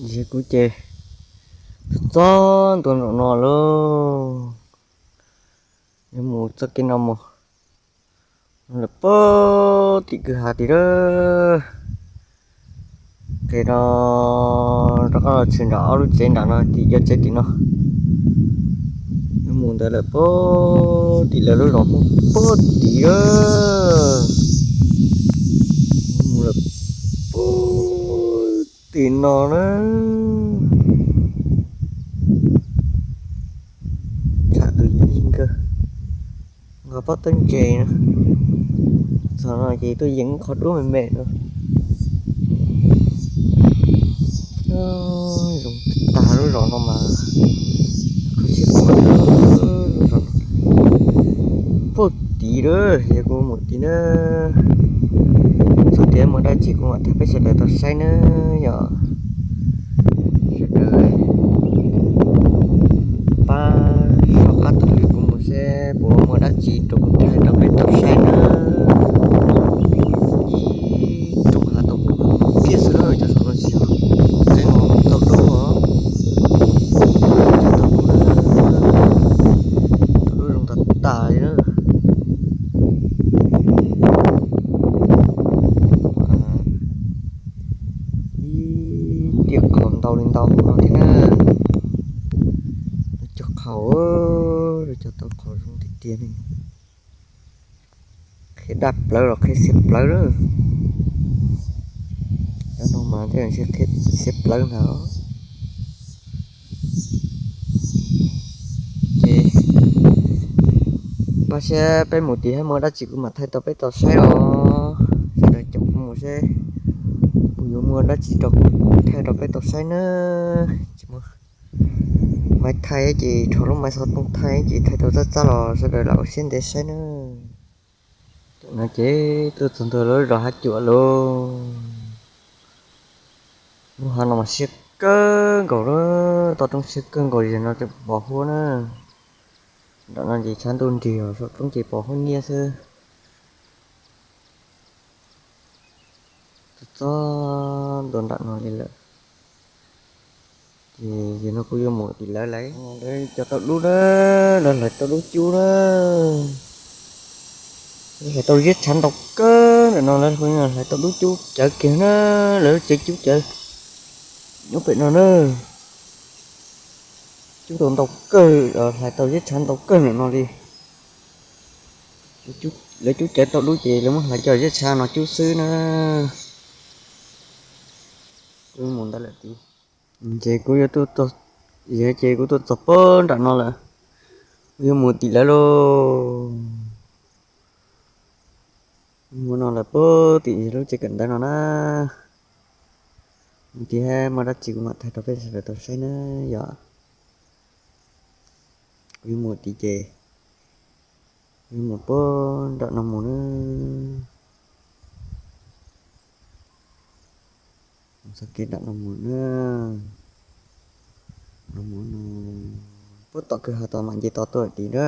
Ces kuv ces txog ntua nram no lauj, yuav mus txoj kev no mus, lawm puag tim kwj ha tim lawm. Qhia no rov qab los tshwm nram ob lub tsev nram no tim cov tsev tim no. Yuav mus ntawd lawm puag tim lawv lub zos puag tim lawm. Yuav mus lawm puag tim no na. Tshav twb yeej kawg, nqa pob tawb ntses na. Txog no ces tuaj yeem qhov duab me me no. Zoo tag lub zos no mas, kho siab kho lub zos no. Puag tid lawm, yog kuv mus tid na. Txog tias muaj dab tsi kuv mam thaij peb sawv daws tau saib na yom. Sawv daws pab soj qab tus kuv mus seb puas muaj dab tsi rau kuv thaij rau peb tau saib na. Ib rooj hav tau dub tiag xwb na, cov saum no tsis yog qeeb os, tau dub os. Tau dub na, tau dub zoo tas tas li na. Ib tiam qhaus ntau li ntau no thiab na. Lawv cog qhaus, lawv cog tau qhaus zoo tiag tiag li. Qhia daj plawv los qhia xiav plawv lawm. Cov no mas tej zaum qhia xiav plawv ntag. Ces npaj siab peb mus tid, muaj dab tsi kuv mam thaij rau peb tau saib os. Sawv daws caum kuv mus seb puas yuav muaj dab tsi rau kuv thaij rau peb tau saib na. Tsis muaj maiv thaij ces rho lub maiv xov tooj thaij ces thaij tau txaj txaj los sawv daws lam ua siab ntev saib na. Tam no ces tuaj txog ntua lawv zos Hav Cuam lauj. Lub hav no mas siab kawg nkaus lawm, toj roob siab kawg nkaus, zaum no tseem pos huab na. Nram no ces tshav ntuj nrig os, saum roob ces pos huab nyiab xwb. Txog txog ntua nram no li lawm. Ces yog no kuv yuav mus tim lawv lawm. Lawv cog tau dub na, lawv hlais tau dub cub na. Lawv hlais tau ziab tshav ntau kawg ntawm no, lawv hlais tau dub cub cawv kiag na, lawv lub tsev cub cawv nyob pem no na. Cub tau ntau kawg, hlais tau ziab tshav ntau kawg ntawm no li. Lawv cub cawv tau dub ces lawv muab hlais cov ziab tshav no cub xwb na. Kuv mus ntawd lawm tid. Ces kuv yuav tuaj, ces kuv tuaj txog puag nram no lawm. Kuv yuav mus tim lawv lauj. Mus no lawm puag tim lub tsev kawm ntawv no na. Mus tid muaj dab tsi kuv mam thaij rau peb sawv daws tau saib na yom. Kuv yuav mus tid ces kuv yuav mus puag nram no mus na. Mus txoj kev nram no mus na. No mus no, puag tom kwj ha tod mam nce tod tuaj tim na.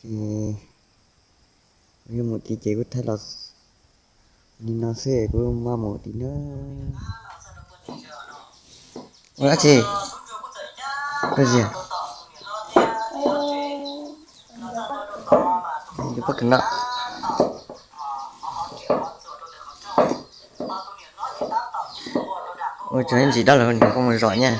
Ces kuv yuav mus tid ces kuv thaij los li no xwb kuv mam mus tim na. Ua dab tsi? Koj ziag. Pob kws no. Ua tsaug ntsis dab laug nrog koj mus zom nyaj.